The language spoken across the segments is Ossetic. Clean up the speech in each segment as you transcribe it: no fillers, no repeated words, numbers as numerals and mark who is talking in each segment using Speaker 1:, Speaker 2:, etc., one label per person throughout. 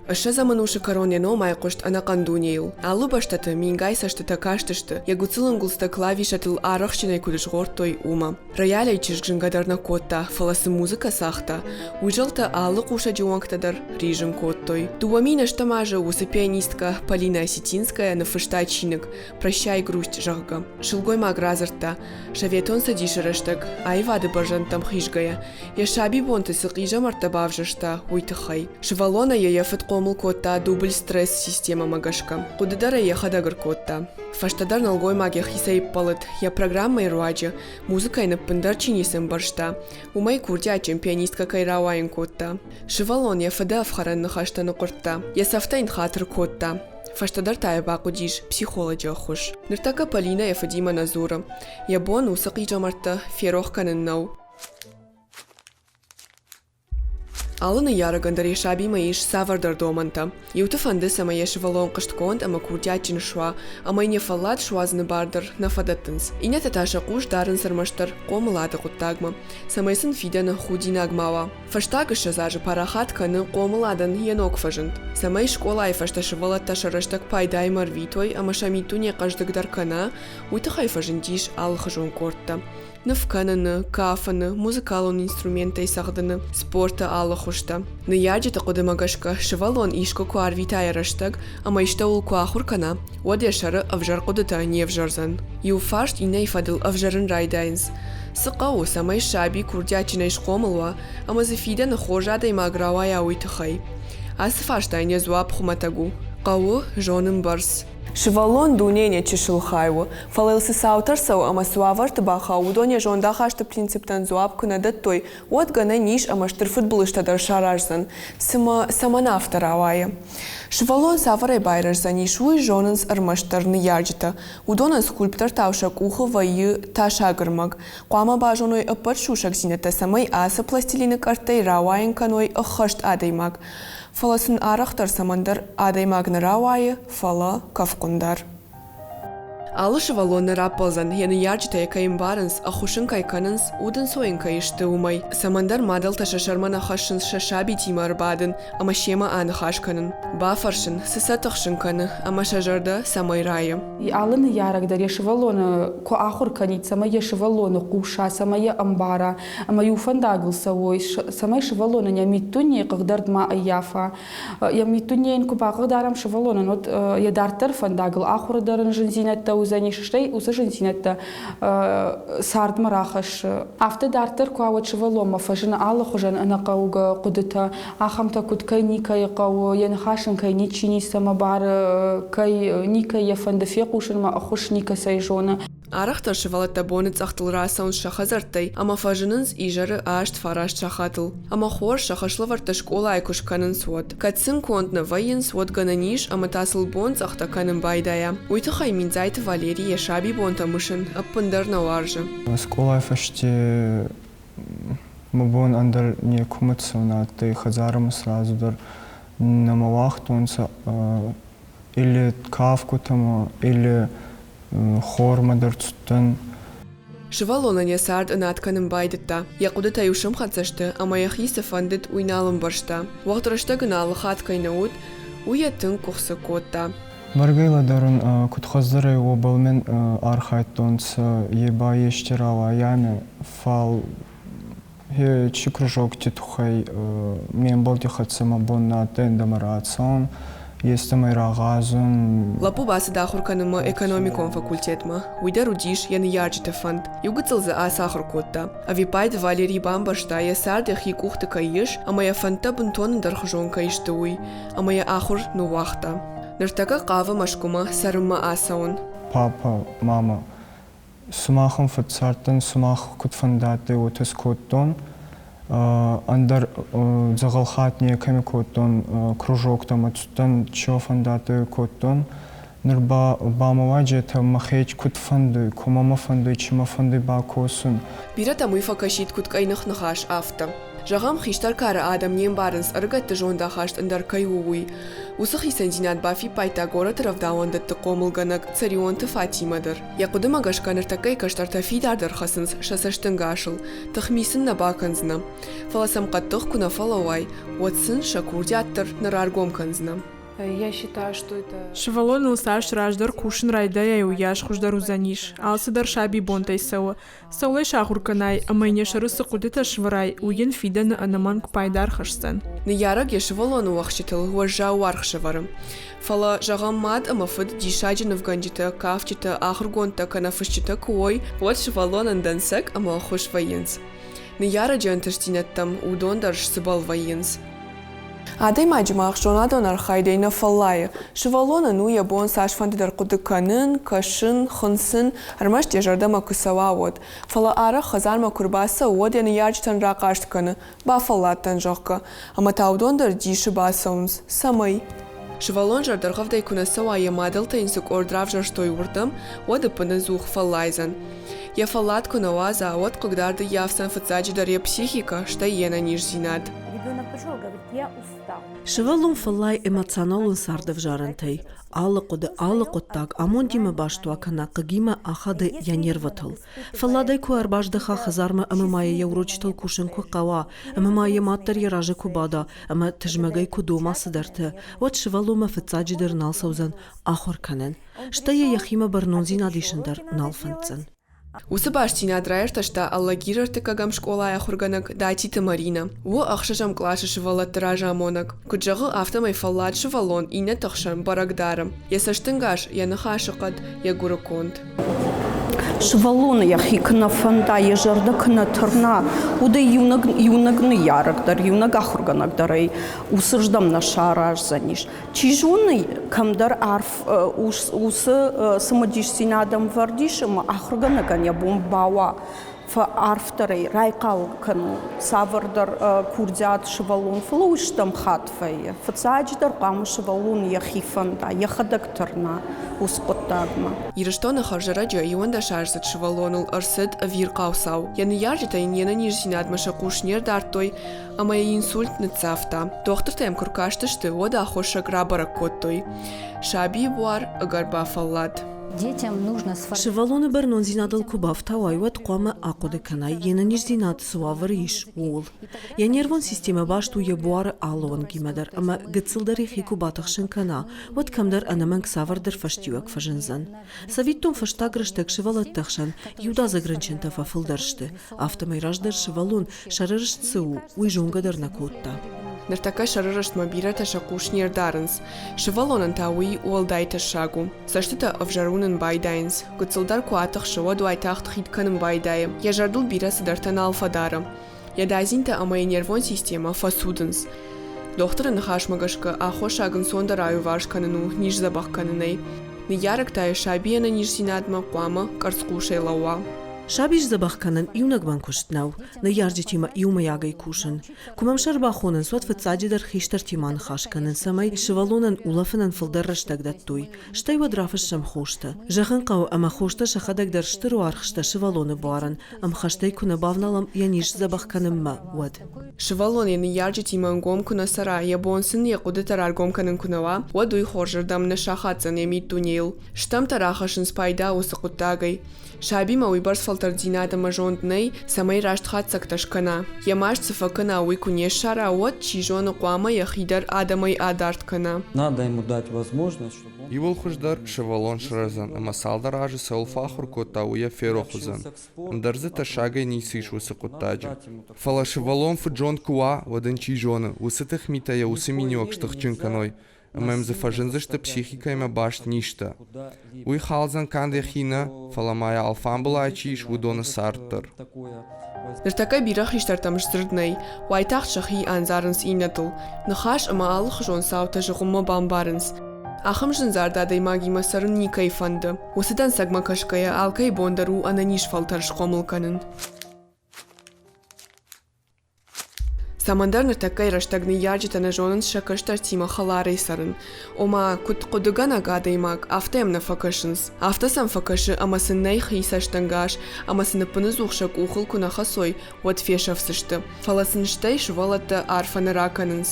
Speaker 1: Ссӕдзӕм ӕнусы кӕрон йӕ ном айхъуыст ӕнӕхъӕн дунейыл. Алы бӕстӕты мингай цӕстытӕ кастысты, йӕ гуыцыл ӕнгуылдзтӕ клавишӕтыл арӕхстджынӕй куыд згъордтой, уымӕ. Роялӕй чызг зынгӕ дӕр нӕ кодта, фӕлӕ цы музыкӕ цагъта, уый зӕлтӕ алы хъусӕджы уӕнгтӕ дӕр ризын кодтой. 2000 ӕстӕм азы уыцы пианисткӕ Полина Осетинская ныффыста чиныг «Прощай, грусть», зӕгъгӕ. Сылгоймаг радзырдта, Советон Цӕдисы рӕстӕг аивады бӕрзӕндтӕм хизгӕйӕ, йӕ сабибонты цы хъизӕмӕрттӕ бавзӕрста, уый тыххӕй. Сывӕллонӕй йӕ йӕ фыд хъомыл кодта дубль-стресс системӕмӕ гӕсгӕ. Хъуыды дӕр ӕй йӕхӕдӕг ӕркодта. Фӕстӕдӕр нӕлгоймаг йӕхицӕй ӕппӕлыд, йӕ программӕйы руаджы музыкӕйы ӕппындӕр чи ницы ӕмбӕрста, уымӕй курдиатджын пианисткӕ кӕй рауайын кодта. Сывӕллон йӕ фыды ӕфхӕрӕн ныхӕстӕ ныхъуырдта, йӕ цӕфтӕ йын хатыр кодта. Фӕстӕдӕр та йӕ бахъуыдис психолоджы ӕххуыс. Ныртӕккӕ Полинӕ йӕ фыдимӕ нӕ дзуры. Йӕ бон уыцы хъизӕмӕрттӕ ферох кӕнын нӕу. Алы ныййарӕгӕн дӕр йӕ сабимӕ ис цавӕрдӕр домӕнтӕ. Иуты фӕнды, цӕмӕй йӕ сывӕллон хъуыстгонд ӕмӕ курдиатджын суа, ӕмӕ йын йӕ фӕллад суадзыны бар дӕр нӕ фӕдӕттынц. Иннӕтӕ та сӕ хъус дарынц ӕрмӕстдӕр хъомылады хъуыддагмӕ, цӕмӕй сын фидӕны худинаг ма уа. Фӕстаг 20 азы парахат кӕны хъомыладӕн йӕ ног фӕзынд, цӕмӕй скъолайы фӕстӕ сывӕллӕттӕ сӕ рӕстӕг пайдаимӕ ӕрвитой ӕмӕ сӕ миддуне хъӕздыгдӕр кӕна, уый тыххӕй фӕзындис алыхуызон къордтӕ. Ныв кӕныны, кафыны, музыкалон инструменттӕй цӕгъдыны, спорты алы хуызтӕ. Ныййарджыты хъуыдымӕ гӕсгӕ, сывӕллон искуы куы арвита йӕ рӕстӕг ӕмӕ истӕуыл куы ахуыр кӕна, уӕд йӕ сӕры ӕвзӕр хъуыдытӕ не взӕрдзӕн. Иу фарст иннӕйы фӕдыл ӕвзӕрын райдайынц. Цы хъӕуы, цӕмӕй саби курдиатджынӕй схъомыл уа ӕмӕ дзы фидӕны хорз адӕймаг рауайа, уый тыххӕй? Ацы фарстайӕн йӕ дзуапп хуымӕтӕг у: хъӕуы зонын бӕрц. Сывӕллон дунейы не чысыл хай у, фӕлӕ йыл цы цаутӕ рцӕуы ӕмӕ цы уавӕрты бахауы, уыдон йӕ зондахасты принциптӕн дзуапп куы нӕ дӕттой, уӕд гӕнӕн ис ӕмӕ стыр фыдбылызтӕ дӕр сараздзӕн. Цымӕ цӕмӕн афтӕ рауайы? Сывӕллон цавӕрӕй байрӕздзӕнис, уый зонынц ӕрмӕстдӕр ныййарджытӕ. Уыдонӕн скульптортау сӕ къухы вӕййы тасаг ӕрмӕг. Хъуамӕ базоной ӕппӕт сусӕгдзинӕдтӕ, цӕмӕй ацы пластилины къӕрттӕй рауайын кӕной ӕххӕст адӕймаг. Фӕлӕ сын арӕхдӕр цӕмӕндӕр адӕймаг нӕ рауайы, фӕлӕ кӕфхъуындар. Алы сывӕллон нӕ раппӕлдзӕн, йӕ ныййарджытӕ йӕ кӕй ӕмбарынц, ӕххуыс ын кӕй кӕнынц, удӕнцой йын кӕй сты, уымӕй. Цӕмӕндӕр мадӕлтӕ сӕ сӕрмӕ нӕ хӕссынц сӕ сабитимӕ ӕрбадын ӕмӕ семӕ аныхас кӕнын, бафӕрсын, цы сӕ тыхсын кӕны ӕмӕ сӕ зӕрдӕ цӕмӕй райы.
Speaker 2: Алы ныййарӕг дӕр йӕ сывӕллоны куы ахуыр кӕнид, цӕмӕй йӕ сывӕллоны хъуса, цӕмӕй йӕ ӕмбара, ӕмӕ иу фӕндагыл цӕуой, цӕмӕй сывӕллонӕн йӕ миддунейы хъыгдард ма ӕййафа. Йӕ миддунейы йын куы бахъыгдарӕм сывӕллонӕн, уӕд йӕ дарддӕр фӕндагыл ахуыры дӕр ын зындзинӕдтӕ уыдзӕнис, стӕй уыцы зындзинӕдтӕ цардмӕ рахӕссы. Афтӕ дарддӕр куы уӕд сывӕллонмӕ фӕзыны алыхуызӕн ӕнӕхъӕугӕ хъуыдытӕ, ахӕмтӕ куыд кӕй никӕйы хъӕуы, йӕ ныхас ын кӕй ничи ницӕмӕ бары, кӕй никӕй йӕ фӕнды фехъусынмӕ, ӕххуыс никӕцӕй зоны.
Speaker 1: Арӕхдӕр сывӕллӕттӕ боныцъӕхтыл рацӕуынц сӕ хӕдзӕрттӕй ӕмӕ фӕзынынц изӕры 8-9 сахатыл. Ӕмӕ хорз, сӕ хӕслӕвӕрдтӕ скъолайы куы скӕнынц, уӕд. Кӕд сын конд нӕ вӕййынц, уӕд гӕнӕн ис, ӕмӕ та сыл бонцъӕхтӕ кӕнын байдайа. Уый тыххӕй Миндзайты Валери йӕ сабибонтӕ мысын ӕппындӕр нӕ уарзы.
Speaker 3: Скъолайы фӕсте мӕ бон ӕндӕр некумӕ цӕун адтӕй, хӕдзарӕмӕ сразу дӕр нӕма уагътонцӕ или кафгутӕмӕ, или хормӕ дӕр цудтӕн.
Speaker 1: Сывӕллонӕн йӕ цард ӕнад кӕнын байдыдта. Йӕ хъуыдытӕ-иу сӕмхӕццӕ сты, ӕмӕ йӕхи цы фӕндыд, уый нал ӕмбӕрста. Уӕгъд рӕстӕг ын алы хатт кӕй нӕ уыд, уый йӕ тынг къуыхцы кодта.
Speaker 3: Бӕргӕ лӕдӕрун, куд хуӕздӕрӕй уобӕл мин архайдтонцӕ, е ба ести рауайӕне, фал чи кружокти туххӕй ме мбӕлтти хӕццӕ мӕ бон нӕ адтӕй ӕндӕмӕ рацӕун, естӕмӕй рагъазун.
Speaker 1: Лӕппу бацыд ахуыр кӕнынмӕ экономикон факультетмӕ. Уый дӕр уыдис йӕ ныййарджыты фӕнд. Иу гыццыл дзы ацахуыр кодта. Ӕвиппайды Валери бамбӕрста, йӕ цард йӕхи къухты кӕй ис ӕмӕ йӕ фӕндтӕ бынтон ӕндӕрхуызон кӕй сты, уый, ӕмӕ йӕ ахуыр ныууагъта. Ныртӕккӕ хъавы Мӕскуымӕ цӕрынмӕ ацӕуын.
Speaker 3: Папа, мама, сымахӕн фӕццардтӕн, сымах куд фӕндадтӕй, уотӕ скодтон. Ӕндӕр дзӕгъӕлхатт некӕми кодтон, кружоктӕмӕ цудтӕн, чё фӕндадтӕй кодтон. Нур ба ба мӕ уаджетӕ мӕхе куд фӕндуй, кумӕ мӕ фӕндуй, чи мӕ фӕндуй бакосун.
Speaker 1: Бирӕтӕм уый фӕкӕсид куыд къӕйных ныхас, афтӕ. Зӕгъӕм, хистӕр кары адӕм не мбарынц ӕрыгӕтты зондахаст ӕндӕр кӕй у, уый. Уыцы хицӕндзинад бафиппайдта горӕты рӕвдауӕндӕтты хъомылгӕнӕг Цӕрионты Фатимӕ дӕр. Йӕ хъуыдымӕ гӕсгӕ ныртӕккӕйы кӕстӕртӕ фидардӕр хӕцынц сӕ цӕстӕнгасыл, тыхми сын нӕ бакӕндзынӕ. Фӕлӕ сӕм хъӕддых куы нӕ фӕлӕууай, уӕд сын сӕ курдиат дӕр нӕ раргом кӕндзынӕ.
Speaker 4: Я считаю, что это...
Speaker 5: Сывӕллоныл цас раздӕр кусын райдайай, уыйас хуыздӕр уыдзӕнис. Алцыдӕр сабибонтӕй цӕуы. Цӕуылӕй сахуыр кӕнай ӕмӕ йын йӕ сӕры цы хъуыдытӕ сӕвӕрай, уый йын фидӕны ӕнӕмӕнг пайда ӕрхӕсдзӕн.
Speaker 1: Ныййарӕг йӕ сывӕллоны уӕхсчытыл уӕззау уаргъ сӕвӕры. Фӕлӕ, зӕгъӕм, мад ӕмӕ фыд диссаджы нывгӕнджытӕ, кафджытӕ, ахуыргондтӕ кӕнӕ фысджытӕ куы уой, уӕд сывӕллонӕн дӕнцӕг ӕмӕ ӕххуыс вӕййынц. Ныййарӕджы ӕнтыстдзинӕдтӕм уыдон дӕр сцыбӕл вӕййынц. Адӕймаджы мах зонадон архайдӕй нӕ фӕллайы. Сывӕллонӕн у йӕ бон цасфӕнды дӕр хъуыды кӕнын, кӕсын, хынцын, ӕрмӕст йӕ зӕрдӕмӕ куы цӕуа, уӕд. Фӕлӕ арӕх хӕдзармӕ куы рбацӕуы, уӕд йӕ ныййарджытӕн рахъаст кӕны, бафӕлладтӕн, зӕгъгӕ. Ӕмӕ та уыдон дӕр дисы бацӕуынц. Цӕмӕй? Сывӕллон зӕрдӕргъӕвдӕй куы нӕ цӕуа, йӕ мадӕлтӕ йын цы къорд равзӕрстой, уырдӕм, уӕд ӕппынӕдзух фӕллайдзӕн. Йӕ фӕллад куы нӕ уадза, уӕд хъыгдард ӕййафдзӕн фыццаджыдӕр йӕ психикӕ, стӕй йе нӕниздзинад.
Speaker 6: Ребенок пришел, говорит, я устал.
Speaker 7: Сывӕллон фӕллайы эмоционалон цардӕвзарӕнтӕй, алы хъуыды, алы хъуыддаг амондимӕ баст уа кӕнӕ хъыгимӕ ахады йӕ нервытыл. Фӕлладӕй куы ӕрбаздӕха хӕдзармӕ ӕмӕ ма йӕ йӕ урочытыл кусын куы хъӕуа, ӕмӕ ма йӕ мад дӕр йӕ разы куы бада ӕмӕ тызмӕгӕй куы дома цыдӕртӕ, уӕд сывӕллонмӕ фыццаджыдӕр нал цӕудзӕн ахуыр кӕнын. Стӕй йӕ йӕхимӕ бӕрнондзинад исын дӕр нал фӕнддзӕн.
Speaker 1: Уыцы бастдзинад раиртӕста Алагиры ӕртыккӕгӕм скъолайы ахуыргӕнӕг Датиты Маринӕ. У ӕхсӕзӕм къласы сывӕллӕтты разамонӕг. Куыд зӕгъы, афтӕмӕй фӕллад сывӕллон иннӕты хсӕн бӕрӕг дары. Йӕ цӕстӕнгас, йӕ ныхасы хъӕд, йӕ гуырыконд.
Speaker 8: Сывӕллоны йӕхи куы нӕ фӕнда, йӕ зӕрдӕ куы нӕ тырна, уӕд ӕй иунӕг, иунӕг ныййарӕг дӕр, иунӕг ахуыргӕнӕг дӕр ӕй уыцырдӕм нӕ сараздзӕнис. Чи зоны, кӕмдӕр арф уыцы цымыдисдзинад ӕмвӕрд ис ӕмӕ ахуыргӕнӕгӕн йӕ бон бауа фӕарфдӕрӕй райхъал кӕнын цавӕрдӕр курдиат сывӕллон, фӕлӕ уый стӕм хатт вӕййы. Фыццаджыдӕр хъуамӕ сывӕллон йӕхи фӕнда, йӕхӕдӕг тырна уыцы хъуыддагмӕ.
Speaker 1: Ирыстоны хӕрзӕрӕджы 11-аздзыд сывӕллоныл ӕрцыд ӕвирхъау цау. Йӕ ныййарджытӕ йын йе нӕниздзинадмӕ сӕ хъус не рдардтой ӕмӕ йӕ инсульт ныццавта. Дохтыртӕ йӕм куы ркастысты, уӕд аххосаг рабӕрӕг кодтой. Сабийы буар ӕгӕр бафӕллад.
Speaker 7: Сывӕллоны бӕрнондзинадыл куы бафтауай, уӕд хъуамӕ ахъуыды кӕнай, йе нӕниздзинад цы уавӕры ис, ууыл. Йӕ нервон системӕ баст у йӕ буары алы уӕнгимӕ дӕр ӕмӕ гыццылдӕр йӕхи куы батыхсын кӕна, уӕд кӕмдӕр ӕнӕмӕнг цавӕрдӕр фӕстиуӕг фӕзындзӕн. Цӕвиттон, фӕстаг рӕстӕг сывӕллӕтты ӕхсӕн иудадзыг рынчынтӕ фӕфылдӕр сты. Афтӕмӕй раздӕр сывӕллон сӕрырыст цы у, уый зонгӕ дӕр нӕ кодта.
Speaker 1: Ныртӕккӕ сӕрырыстмӕ бирӕтӕ сӕ хъус не рдарынц. Сывӕллонӕн та уый уӕлдай тӕссаг у. Цӕстытӕ ӕвзӕр уынын байдайынц. Гыццылдӕр куы атыхсы, уӕд уайтагъд хид кӕнын байдайы. Йӕ зӕрдыл бирӕ цыдӕртӕ нал фӕдары. Йӕ дадзинтӕ ӕмӕ йӕ нервон системӕ фӕцудынц. Дохтыры ныхасмӕ гӕсгӕ, аххосаг ӕнцондӕр аиуварс кӕнын у низ дзӕбӕх кӕнынӕй. Ныййарӕг та йӕ сабийы ӕнӕниздзинадмӕ хъуамӕ къӕрцхъусӕй лӕууа.
Speaker 7: Саби сдзӕбӕх кӕнын иунӕг мӕн куыст нӕу, ныййарджытимӕ иумӕйагӕй кусын. Куы мӕм сӕ ӕрбахонынц, уӕд фыццаджыдӕр хистӕртимӕ аныхас кӕнын, цӕмӕй сывӕллонӕн улӕфынӕн фылдӕр рӕстӕг дӕттой. Стӕй уӕд рафыссӕм хостӕ. Зӕгъын хъӕуы, ӕмӕ хостӕ сӕхӕдӕг дӕр стыр уаргъ сты сывӕллоны буарӕн, ӕмхӕстӕй куы нӕ бавналӕм йӕ низ сдзӕбӕх кӕнынмӕ, уӕд.
Speaker 1: Сывӕллон йӕ ныййарджытимӕ ӕнгом куы нӕ цӕра, йӕ бон сын йӕ хъуыдытӕ раргом кӕнын куы нӕ уа, уӕд уый хорзырдӕм нӕ сахаддзӕн йӕ миддунейыл. Стӕмтӕ рахӕссынц пайда уыцы хъуыддагӕй. Сабимӕ уыйбӕрц фӕлтӕрддзинад ӕмӕ зонд нӕй, цӕмӕй раст хатдзӕгтӕ скӕна. Йӕ маст цы фӕкӕна, уый куы не ссара, уӕд, чи зоны, хъуамӕ йӕхи дӕр адӕмӕй адард кӕна.
Speaker 9: Надо ему дать возможность, чтобы он
Speaker 10: Иуыл хуыздӕр сывӕллон сырӕздзӕн ӕмӕ цалдӕр азы цӕуыл фӕахуыр кодта, уый йӕ ферох уыдзӕн. Ӕндӕр дзы тӕссагӕй ницы ис уыцы хъуыддаджы. Фӕлӕ сывӕллон фыд-зонд куы уа, уӕд ын чи зоны, уыцы тыхмитӕ йӕ уыцы миниуӕг стыхджын кӕной, ӕмӕ йӕм дзы фӕзындзысты психикӕимӕ баст низтӕ. Уый халдзӕн канд йӕхи нӕ, фӕлӕ ма йӕ алфамбылай чи ис, уыдоны цард дӕр.
Speaker 1: Ныртӕккӕ бирӕ хистӕртӕм сдзырд нӕй, уайтагъд сӕхи андзарынц иннӕтыл. Ныхас ӕмӕ алыхуызон цаутӕ зыгъуыммӕ бамбарынц. Ахӕм зындзард адӕймагимӕ цӕрын никӕй фӕнды. Уыцы дӕнцӕгмӕ кӕсгӕйӕ алкӕй бон дӕр у ӕнӕниз фӕлтӕр схъомыл кӕнын. Цӕмӕндӕр ныртӕккӕйы рӕстӕг ныййарджытӕ нӕ зонынц сӕ кӕстӕртимӕ хӕларӕй цӕрын. Ома, куыд хъуыдыгӕнӕг адӕймаг, афтӕ йӕм нӕ фӕкӕсынц. Афтӕ сӕм фӕкӕсы, ӕмӕ сын нӕй хи цӕстӕнгас, ӕмӕ сын ӕппыныдзух сӕ къухыл куы нӕ хӕцой, уӕд фесӕфдзысты. Фӕлӕ сын стӕй сывӕллӕттӕ арфӕ нӕ ракӕнынц.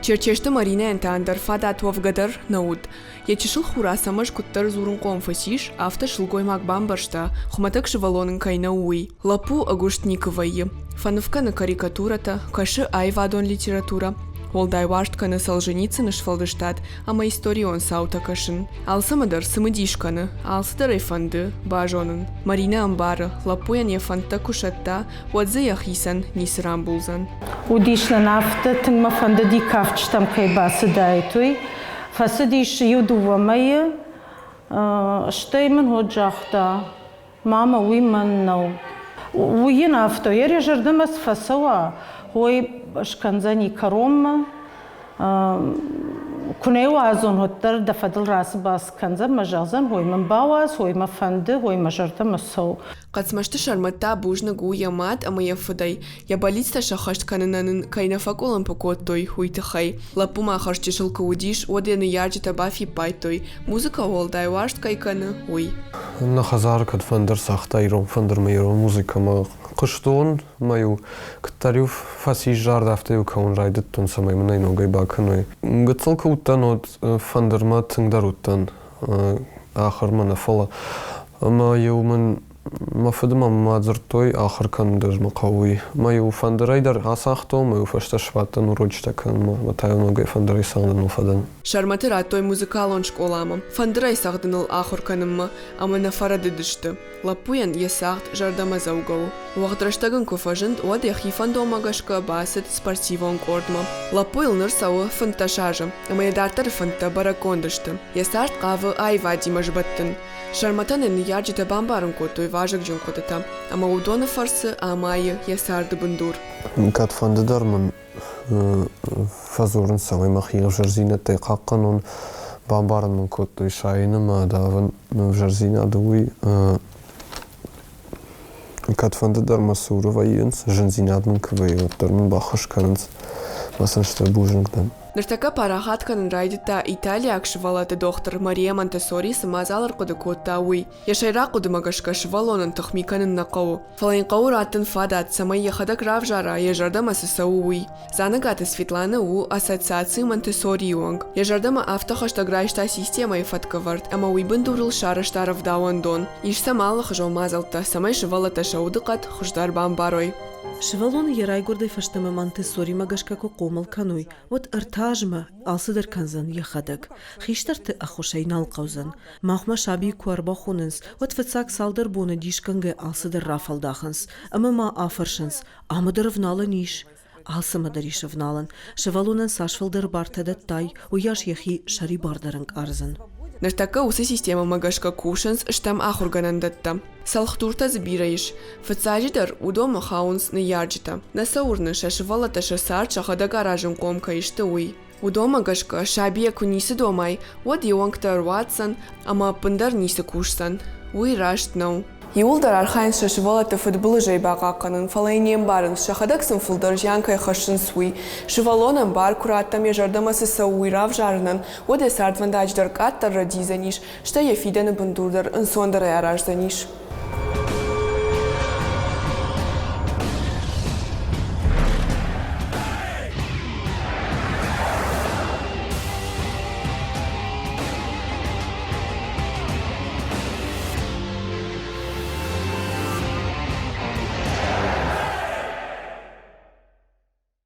Speaker 1: Черчесты Маринӕйӕн та ӕндӕр фадат уӕвгӕ дӕр нӕ уыд. Йӕ чысыл хур Ацӕмӕз куыддӕр дзурынхъом фӕцис, афтӕ сылгоймаг бамбӕрста, хуымӕтӕг сывӕллон ын кӕй нӕу, уый. Лӕппу ӕгуыст никуы вӕййы. Фӕныв кӕны карикатурӕтӕ, кӕсы аивадон литературӕ, уӕлдай уарзт кӕны Солженицыны сфӕлдыстад ӕмӕ историон цаутӕ кӕсын. Алцӕмӕ дӕр цымыдис кӕны, алцыдӕр ӕй фӕнды базонын. Маринӕ ӕмбары, лӕппуйӕн йӕ фӕндтӕ куы сӕтта, уӕд дзы йӕхицӕн ницы рамбулдзӕн.
Speaker 11: Уыдис нын афтӕ, тынг мӕ фӕндыди кафджытӕм кӕй бацыдаид, уый. Фӕцыдис иу-дыууӕ мӕйы, стӕй мын уӕд загъта, мама, уый мӕн нӕу. Уый йын афтӕ, йӕ зӕрдӕмӕ цы фӕцӕуа, уый скӕндзӕни кӕронмӕ. Куы нӕ уадзон, уӕддӕр дӕ фӕдыл рацыбац кӕндзӕн мӕ зӕгъдзӕн, ой мын бауадз, ой мӕ фӕнды, ой мӕ зӕрдӕмӕ цӕуы.
Speaker 1: Хъӕцмӕзты Сӕрмӕт та бузныг у йӕ мад ӕмӕ йӕ фыдӕй, йӕ бӕллицтӕ сӕххӕст кӕнынӕн ын кӕй нӕ фӕкъуылымпы кодтой, уый тыххӕй. Лӕппу ма хӕрзчысыл куы уыдис, уӕд йӕ ныййарджытӕ бафиппайдтой, музыкӕ уӕлдай уарзт кӕй кӕны, уый.
Speaker 12: Нӕ хӕдзары кӕд фӕндыр цагъта ирон фӕндырмӕ, ирон музыкӕмӕ хъуыстон, ӕмӕ-иу куыддӕр-иу фӕцис зард, афтӕ-иу кӕуын райдыдтон, цӕмӕй мын ӕй ногӕй бакӕной. Гыццыл куы уыдтӕн, уӕд фӕндырмӕ тынгдӕр уыдтӕн ахуырмӕ нӕ, фӕлӕ ӕмӕ-иу мын мӕ фыды мӕ мад дзырдтой, ахуыр кӕнын дӕр мӕ хъӕуы, уый. Мӕ-иу фӕндырӕй дӕр ацагътон, мӕ-иу фӕстӕ сбадтӕн урочытӕ кӕнынмӕ, ӕмӕ та-иу ногӕй фӕндырӕй цӕгъдыныл фӕдӕн.
Speaker 1: Сӕрмӕты радтой музыкалон скъоламӕ, фӕндырӕй цӕгъдыныл ахуыр кӕнынмӕ ӕмӕ нӕ фӕрӕдыдысты. Лӕппуйӕн йӕ цагъд зӕрдӕмӕдзӕугӕ у. Уӕгъд рӕстӕг ын куы фӕзынд, уӕд йӕхи фӕндонмӕ гӕсгӕ бацыд спортивон къордмӕ. Лӕппуйыл ныр цӕуы 15 азы, ӕмӕ йӕ дарддӕры фӕндтӕ бӕрӕггонд сты. Йӕ цард хъавы аивадимӕ сбӕттын. Сӕрмӕтӕн йӕ ныййарджытӕ бамбарын кодтой вазыгджын хъуыдытӕ, ӕмӕ уыдоны фӕрцы амайы йӕ царды бындур.
Speaker 12: Кӕдфӕнды дӕр мын фӕдзурынц, цӕмӕй мӕхи ӕвзӕрдзинӕдтӕй хъахъхъӕнон, бамбарын мын кодтой сайын ӕмӕ давын ӕвзӕрдзинады уый. Кӕдфӕнды дӕр мӕ цуры вӕййынц, зындзинад мын куы вӕййы, уӕддӕр мын баххуыс кӕнынц. Мӕ сын стыр бузныг дӕн.
Speaker 1: Ныртӕккӕ парахат кӕнын райдыдта италиаг сывӕллӕтты дохтыр Мария Монтессори цы мадзал ӕрхъуыды кодта, уый. Йӕ сӕйраг хъуыдымӕ гӕсгӕ сывӕллонӕн тыхми кӕнын нӕ хъӕуы, фӕлӕ йын хъӕуы раттын фадат, цӕмӕй йӕхӕдӕг равзара, йӕ зӕрдӕмӕ цы цӕуы, уый. Дзанӕгаты Светланӕ у ассоциаци Монтессорийы уӕнг. Йӕ зӕрдӕмӕ афтӕ хӕстӕг райста системӕйы фӕткӕвӕрд ӕмӕ уый бындурыл сарӕзта рӕвдауӕндон. Ис сӕм алыхуызон мадзӕлттӕ, цӕмӕй сывӕллӕттӕ сӕ удыхъӕд хуыздӕр бамбарой.
Speaker 7: Сывӕллоны йӕ райгуырдӕй фӕстӕмӕ Монтессоримӕ гӕсгӕ куы хъомыл кӕной, уӕд ӕртӕ азмӕ алцыдӕр кӕндзӕн йӕхӕдӕг. Хистӕрты ӕххуысӕй нал хъӕудзӕн. Махмӕ сабийы куы ӕрбахонынц, уӕд фыццаг цалдӕр боны дисгӕнгӕ алцыдӕр рафӕлдахынц ӕмӕ ма афӕрсынц, амы дӕр ӕвналӕн ис? Алцӕмӕ дӕр ис ӕвналӕн. Сывӕллонӕн цас фылдӕр бартӕ дӕттай, уыйас йӕхи сӕрибардӕр ӕнкъардзӕн.
Speaker 1: Ныртӕккӕ уыцы системӕмӕ гӕсгӕ кусынц стӕм ахуыргӕнӕндӕттӕ. Цӕлхдуртӕ дзы бирӕ ис. Фыццаджыдӕр, уыдонмӕ хауынц ныййарджытӕ. Нӕ сӕ уырны, сӕ сывӕллӕттӕ сӕ цард сӕхӕдӕг аразынхъом кӕй сты, уый. Уыдонмӕ гӕсгӕ, сабийӕ куы ницы домай, уӕд йе уӕнгтӕ ӕруадздзӕн ӕмӕ ӕппындӕр ницы кусдзӕн. Уый раст нӕу. Иууылдӕр архайынц сӕ сывӕллӕтты фыдбылызӕй бахъахъхъӕнын, фӕлӕ йын не мбарынц, сӕхӕдӕг сын фылдӕр зиан кӕй хӕссынц, уый. Сывӕллонӕн бар куы раттӕм йӕ зӕрдӕмӕ цы цӕуы, уый равзарынӕн, уӕд йӕ цардвӕндаджы дӕр къаддӕр рӕдийдзӕнис, стӕй йӕ фидӕны бындур дӕр ӕнцондӕрӕй араздзӕнис.